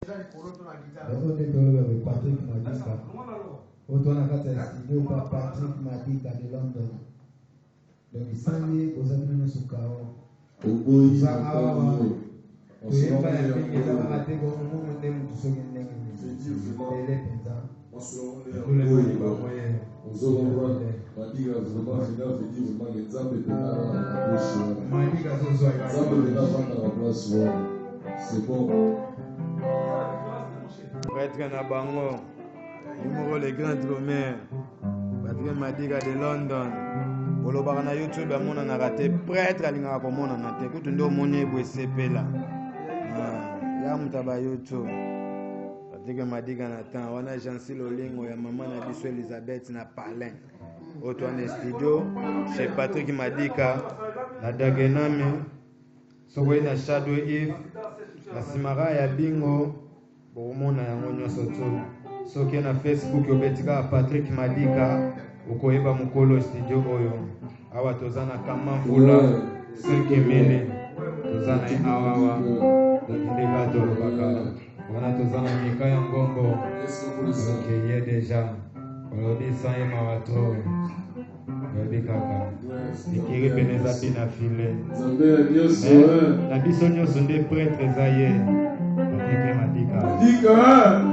Yango nde toloba be Patrick Madika. Oyo toza na kati ya studio pa Patrick Madika de London. Donc sans ye boza bino nyonso kao. Oboyi Toza awa oyo. toyemba ya mingi eza kaka te bongo nde motu soki ndenge nini. Ebele mpenza. Tolembani bango ye. Ozo comprendre Madika vraiment vena veut dire vraiment que Nzambe mpe alala na gauche wana. Madika azozwa Nzambe mpe avanda na place wana. C'est bon. Prêtre na bango ye moko le grand drummer Patrick Madika de London bolobaka na YouTube amonanaka te prêtre alingaka komonana te kutu nde omoni ye boye sepela ah, ya moto ya ba YouTube Patrick Madika na temps wana Jansi Lolingo ya mama na biso Elizabeth na Palin oyo towana studio chez Patrick Madika na Dagenami soki oye na Shadow Eve na nsima kaka ya bingo bokomona yango nyonso tu soki na facebook obeti kaka patrick madika okoyeba mokolo studio oyo awa toza na kama mvula 5 mili toza na ye awawa donc nde kaka tolobaka wana toza na mika ya ngombo donc ye deja balobi sans ye mawa trop oyebi kaka ekiri pene eza mpe na file Nzambe ya nyonso eh. na biso nyonso nde pretre eza ye Patrick Madika Madika.